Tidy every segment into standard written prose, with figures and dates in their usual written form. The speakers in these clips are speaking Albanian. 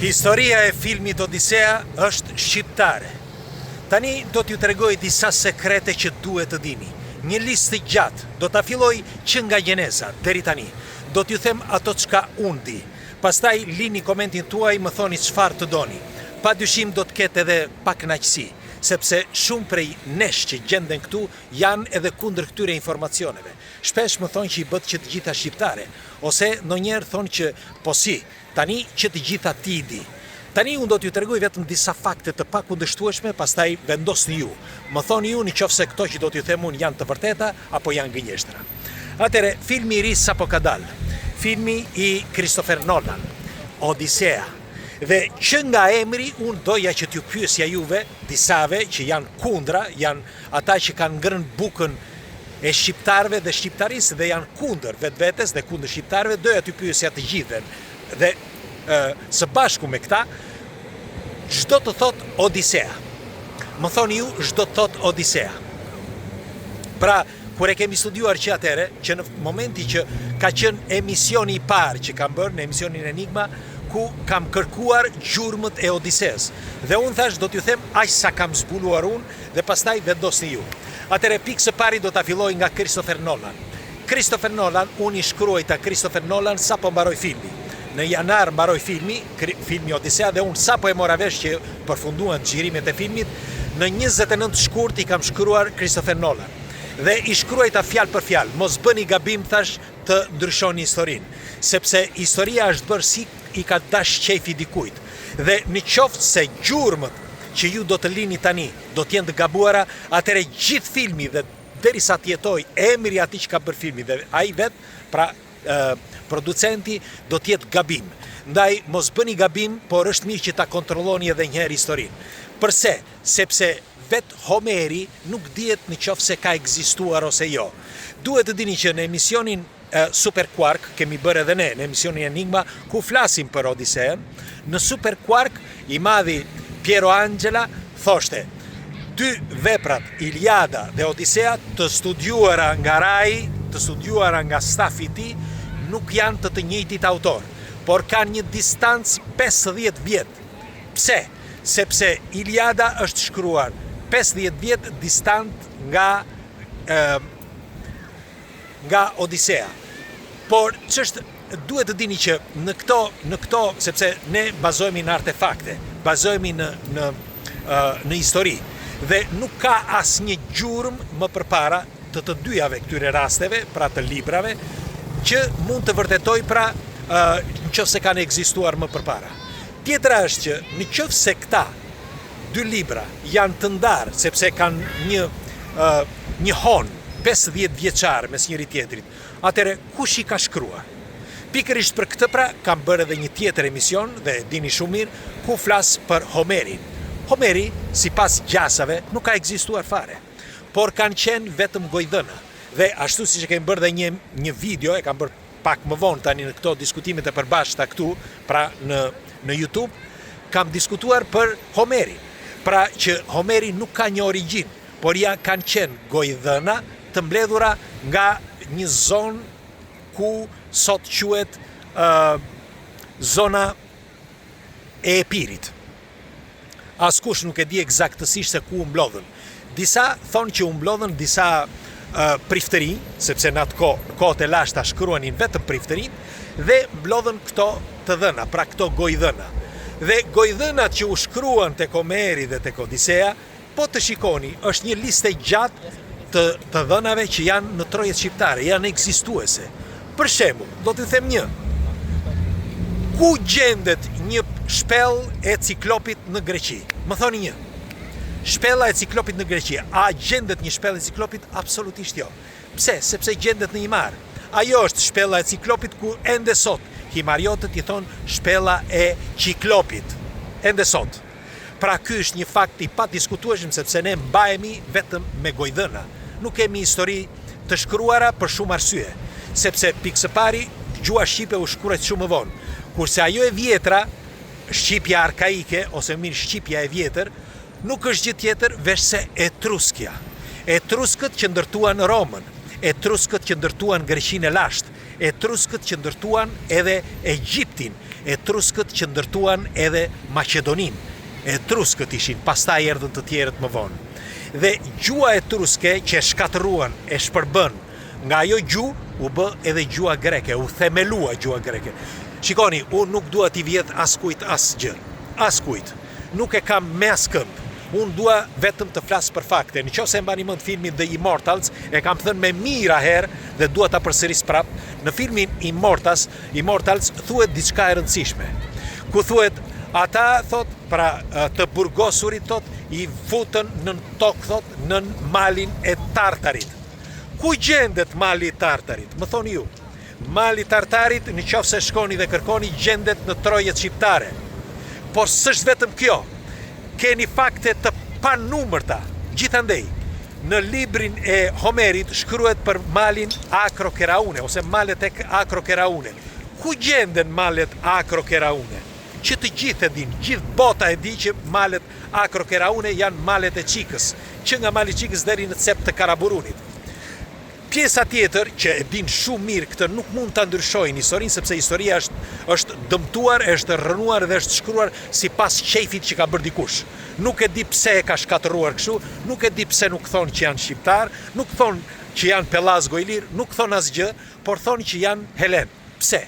Historia e filmit Odisea është shqiptare. Tani do t'ju tregoj disa sekrete që duhet të dini. Një listë të gjatë, do ta filloj që nga gjeneza deri tani. Do t'ju them ato çka unë di. Pastaj lini komentin tuaj më thoni çfarë të doni. Pa dyshim do të ketë edhe pakënaqësi, sepse shumë prej nesh që gjenden këtu janë edhe kundër këtyre informacioneve. Shpesh më thonë që i bëtë që të gjitha shqiptare, ose ndonjëherë thonë që po si, Tani që të gjitha ti i di. Tani unë do t'ju tregoj vetëm disa fakte të pakundërshtueshme, pastaj vendosni ju. Më thoni ju në qoftë se këto që do t'ju them unë janë të vërteta apo janë gënjeshtra. Atëherë, filmi i ri sapo ka dalë. Filmi i Christopher Nolan, Odisea. Dhe që nga emri unë doja që t'ju pyesja juve, disave që janë kundra, janë ata që kanë ngrënë bukën e shqiptarëve dhe shqiptarisë dhe janë kundër vetvetes dhe kundër shqiptarëve, doja t'ju pyesja të gjithëve dhe së bashku me këta, ç'do të thotë Odisea. Më thoni ju, ç'do të thotë Odisea. Pra, kur e kemi studiuar që atëherë, që në momenti që ka qenë emisioni i parë që kam bërë në emisionin Enigma, ku kam kërkuar gjurmët e Odisesë. Dhe unë thashë do t'ju them aq sa kam zbuluar unë dhe pastaj vendosni ju. Atëherë pikë së pari do ta filloj nga Christopher Nolan. Christopher Nolan, unë i shkruajta Christopher Nolan sapo mbaroi filmi. Në janar mbaroi filmi, filmi Odisea dhe unë sapo e mora vesh që përfunduan xhirimet e filmit, në 29 shkurt i kam shkruar Christopher Nolan. Dhe i shkruajta fjalë për fjalë, mos bëni gabim thash të ndryshoni historinë, sepse historia është bërë si i ka dash qejfi dikujt. Dhe në qoftë se gjurmët që ju do të lini tani do të jenë të gabuara, atëherë gjithë filmi dhe derisa të jetojë emri i atij që ka bërë filmin dhe ai vetë, pra producenti do të jetë gabim. Ndaj mos bëni gabim, por është mirë që ta kontrolloni edhe një herë historinë. Përse? Sepse vetë Homeri nuk dihet në qoftë se ka ekzistuar ose jo. Duhet të dini që në emisionin Super Quark kemi bërë edhe ne në emisionin Enigma ku flasim për Odiseën, në Super Quark i madhi Piero Angela thoshte dy veprat Iliada dhe Odisea të studiuara nga Rai, të studiuara nga stafi i tij, nuk janë të të njëjtit autor, por kanë një distancë 50 vjet. Pse? Sepse Iliada është shkruar 50 vjet distant nga nga Odisea. Por ç'është duhet të dini që në këto në këto sepse ne bazohemi në artefakte, bazohemi në në në histori dhe nuk ka asnjë gjurmë më përpara të të dyjave këtyre rasteve, pra të librave, që mund të vërtetojë pra në qoftë se kanë ekzistuar më përpara. Tjetra është që në qoftë se këta dy libra janë të ndarë sepse kanë një një hon 50 vjeçar mes njëri tjetrit, atëherë kush i ka shkruar? Pikërisht për këtë pra kam bërë edhe një tjetër emision dhe e dini shumë mirë ku flas për Homerin. Homeri, sipas gjasave, nuk ka ekzistuar fare, por kanë qenë vetëm gojdhëna. Dhe ashtu siç e kemi bërë dhe një një video, e kam bërë pak më vonë tani në këto diskutimet e përbashkëta këtu, pra në në YouTube, kam diskutuar për Homerin. Pra që Homeri nuk ka një origjinë, por ja kanë qenë gojdhëna të mbledhura nga një zonë ku sot quhet uh, zona e Epirit. Askush nuk e di ekzaktësisht se ku u mblodhën. Disa thonë që u mblodhën disa priftërinj, sepse në atë kohë, në kohët e lashta shkruanin vetëm priftërinjtë dhe mblodhën këto të dhëna, pra këto gojdhëna. Dhe gojdhënat që u shkruan tek Homeri dhe tek Odisea, Po të shikoni, është një listë e gjatë të të dhënave që janë në trojet shqiptare, janë ekzistuese. Për shembull, do t'ju them një. Ku gjendet një shpellë e Ciklopit në Greqi? Më thoni një. Shpella e Ciklopit në Greqi. A gjendet një shpellë e Ciklopit? Absolutisht jo. Pse? Sepse gjendet në Himarë. Ajo është shpella e Ciklopit ku ende sot himarjotët i thonë shpella e Ciklopit. Ende sot. Pra ky është një fakt i padiskutueshëm sepse ne mbahemi vetëm me gojdhëna. Nuk kemi histori të shkruara për shumë arsye. Sepse pikë së pari gjuha shqipe u shkruajt shumë më vonë. Kurse ajo e vjetra, shqipja arkaike ose mirë shqipja e vjetër, nuk është gjë tjetër veçse etruskja. Etruskët që ndërtuan Romën, etruskët që ndërtuan Greqinë e lashtë, etruskët që ndërtuan edhe Egjiptin. Etruskët që ndërtuan edhe Maqedoninë. Etruskët ishin, pastaj erdhën të tjerët më vonë. Dhe gjuha etruske që e shkatërruan, e shpërbënë, nga ajo gjuhë u bë edhe gjuha greke, u themelua gjuha greke. Shikoni, unë nuk dua t'i vjedh askujt asgjë. Askujt. Nuk e kam me askënd. Unë dua vetëm të flas për fakte. Në qoftë se e mbani mend filmin The Immortals, e kam thënë me mijëra herë dhe dua ta përsëris prapë, në filmin Immortals, Immortals thuhet diçka e rëndësishme. Ku thuhet ata thotë, pra të burgosurit thotë i futën nën tokë thotë nën malin e Tartarit. Ku gjendet mali i Tartarit? Më thoni ju. Mali i Tartarit, në qoftë se shkoni dhe kërkoni, gjendet në trojet shqiptare. Por s'është vetëm kjo. Keni fakte të panumërta, gjithandej. Në librin e Homerit shkruhet për malin Akrokeraune ose malet e Akrokeraune. Ku gjenden malet Akrokeraune? Që të gjithë e dinë, gjithë bota e di që malet Akrokeraune janë malet e Çikës, që nga mali i Çikës deri në cep të Karaburunit. Pjesa tjetër që e dinë shumë mirë këtë nuk mund ta ndryshojnë historinë sepse historia është është dëmtuar, është rrënuar dhe është shkruar sipas qejfit që ka bërë dikush. Nuk e di pse e ka shkatërruar kështu, nuk e di pse nuk thonë që janë shqiptarë, nuk thonë që janë pellazgo ilirë, nuk thonë asgjë, por thonë që janë helenë. Pse?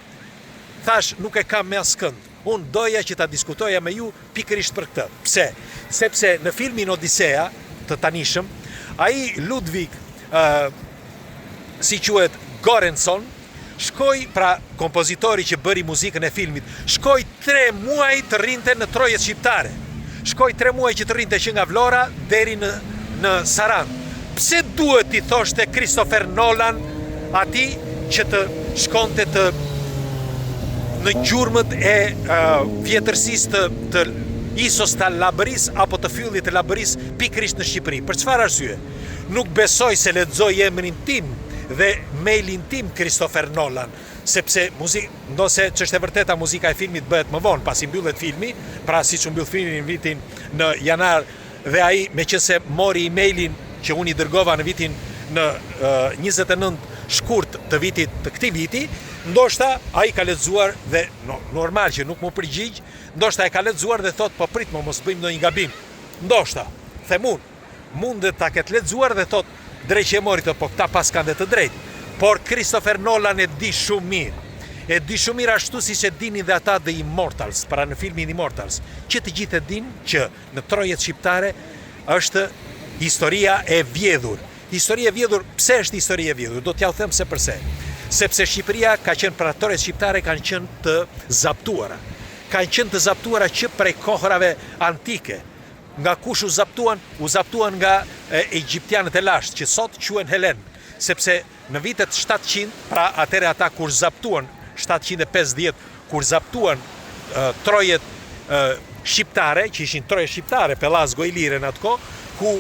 Thashë nuk e kam me askënd. Unë doja që ta diskutoja me ju pikërisht për këtë. Pse? Sepse në filmin Odisea, të tanishëm, ai Ludwig, ë si quhet Göransson, shkoi, pra kompozitori që bëri muzikën e filmit, shkoi 3 muaj të rrinte në trojet shqiptare. Shkoi 3 muaj që të rrinte që nga Vlora deri në në Sarandë. Pse duhet t'i thoshte Christopher Nolan atij që të shkonte të në gjurmët e uh, vjetërsisë të, të Isos të Labërisë apo të fyllit të Labërisë pikërisht në Shqipëri. Për çfarë arsye? Nuk besoj se lexoi emrin tim dhe mailin tim Christopher Nolan, sepse muzik, ndonëse ç'është e vërteta muzika e filmit bëhet më vonë, pasi mbyllet filmi, pra siç u mbyll filmi në vitin në janar dhe ai meqenëse mori emailin që unë i dërgova në vitin në 29 shkurt të vitit të këtij viti, ndoshta ai ka lexuar dhe no, normal që nuk m'u përgjigj, ndoshta e ka lexuar dhe thotë po prit mo mos bëjmë ndonjë gabim. Ndoshta, them unë, mundet ta ketë lexuar dhe thotë dreqi e mori thotë po këta paskan dhe të drejtë. Por Christopher Nolan e di shumë mirë. E di shumë mirë ashtu siç e dinin dhe ata The Immortals, pra në filmin Immortals, që të gjithë e dinë që në trojet shqiptare është historia e vjedhur. Historia e vjedhur, pse është historia e vjedhur? Do t'jua them se përse. Sepse Shqipëria ka qenë pra trojet shqiptare kanë qenë të zaptuara. Kanë qenë të zaptuara që prej kohërave antike. Nga kush u zaptuan? U zaptuan nga egjiptianët e lashtë, që sot quhen helenë, sepse Në vitet 700, pra atëherë ata kur zaptuan 750 kur zaptuan trojet shqiptare, që ishin troje shqiptare, Pellazgo Ilire në atë kohë, ku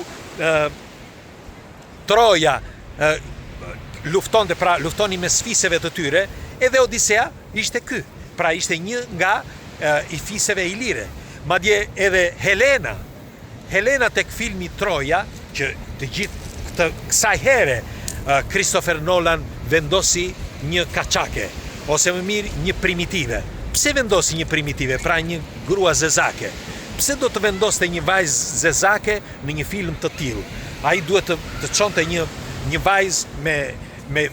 Troja luftonte, pra luftonin mes fiseve të tyre, edhe Odisea ishte ky, pra ishte një nga i fiseve ilire. Madje edhe Helena, Helena tek filmi Troja, që të gjithë këtë kësaj here Christopher Nolan vendosi një kaçake, ose më mirë një primitive. Pse vendosi një primitive, pra një grua zezake? Pse do të vendoste një vajzë zezake në një film të tillë? Ai duhet të të çonte një një vajzë me me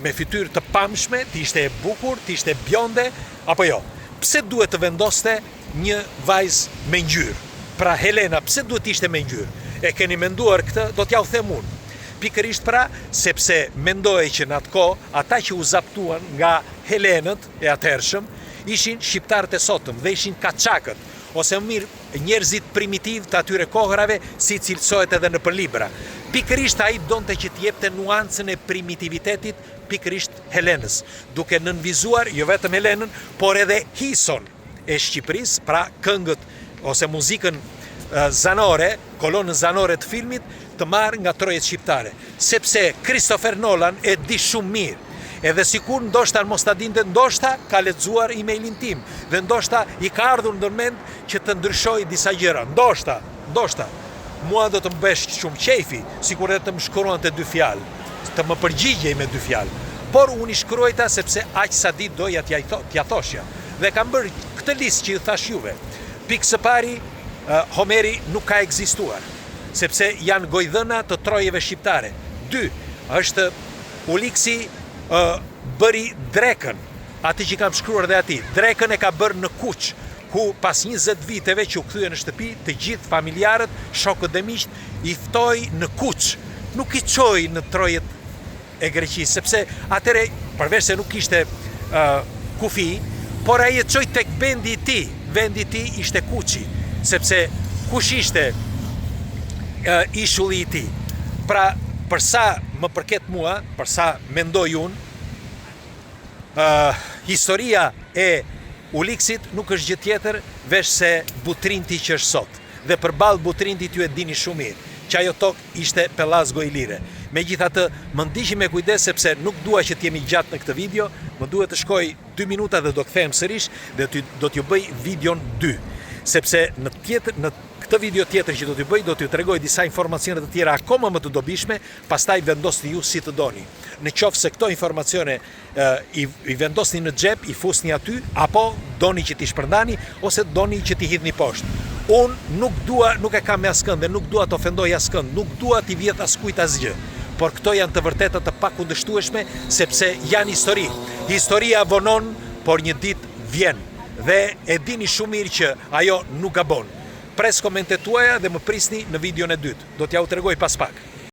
me fytyrë të pamshme, të ishte e bukur, të ishte bjonde, apo jo? Pse duhet të vendoste një vajzë me ngjyrë. Pra Helena pse duhet të ishte me ngjyrë? E keni menduar këtë? Do t'jua them unë. Pikërisht pra, sepse mendohej që në atë kohë ata që u zaptuan nga helenët e atëhershëm ishin shqiptarët e sotëm dhe ishin kaçakët, ose më mirë njerëzit primitivë të atyre kohërave si cilësohet edhe nëpër libra. Pikërisht ai donte që t'i jepte nuancën e primitivitetit pikërisht Helenës, duke nënvizuar jo vetëm Helenën, por edhe Hison, e Shqipërisë, pra këngët ose muzikën zanore, kolonën zanore të filmit, të marrë nga trojet shqiptare. Sepse Christopher Nolan e di shumë mirë. Edhe sikur ndoshta mos ta dinte, ndoshta ka lexuar emailin tim dhe ndoshta i ka ardhur ndër mend që të ndryshojë disa gjëra. Ndoshta, ndoshta. Mua do të më bëhej shumë qejfi, sikur edhe të më shkruante dy fjalë, të më përgjigjej me dy fjalë. Por unë i shkruajta sepse aq sa di doja t'ia thoshja. Dhe kam bërë këtë listë që ju thashë juve. Pikë së pari, Homeri nuk ka ekzistuar, sepse janë gojëdhëna të trojeve shqiptare. Dy, është Uliksi bëri drekën, atë që kam shkruar dhe aty. Drekën e ka bërë në Kuç, ku pas 20 viteve që u kthye në shtëpi, të gjithë familjarët, shokët dhe miqtë i ftoi në Kuç. Nuk i çoi në trojet e Greqisë, sepse atëherë përveç se nuk kishte uh, kufi, por ai e çoi tek vendi i tij. Vendi i tij ishte Kuçi, sepse kush ishte uh, ishulli i tij. Pra, për sa më përket mua, për sa mendoj unë, uh, historia e Uliksit nuk është gjë tjetër veçse Butrinti që është sot. Dhe përballë Butrintit ju e dini shumë mirë, që ajo tokë ishte Pellazgo Ilire. Megjithatë, më ndiqni me kujdes sepse nuk dua që të jemi gjatë në këtë video, më duhet të shkoj 2 minuta dhe do kthehem sërish dhe do t'ju bëj videon 2, sepse në tjetër në këtë video tjetër që do t'ju bëj do t'ju tregoj disa informacione të tjera akoma më të dobishme, pastaj vendosni ju si të doni. Në qoftë se këto informacione i, i vendosni në xhep, i fusni aty, apo doni që t'i shpërndani, ose doni që t'i hidhni poshtë. Unë nuk dua, nuk e kam me askënd dhe nuk dua të ofendoj askënd, nuk dua t'i vjedh askujt asgjë. Por këto janë të vërteta të pakundërshtueshme, sepse janë histori. Historia vonon, por një ditë vjen. Dhe e dini shumë mirë që ajo nuk gabon. Pres komentet tuaja dhe më prisni në videon e dytë. Do t'jua tregoj pas pak.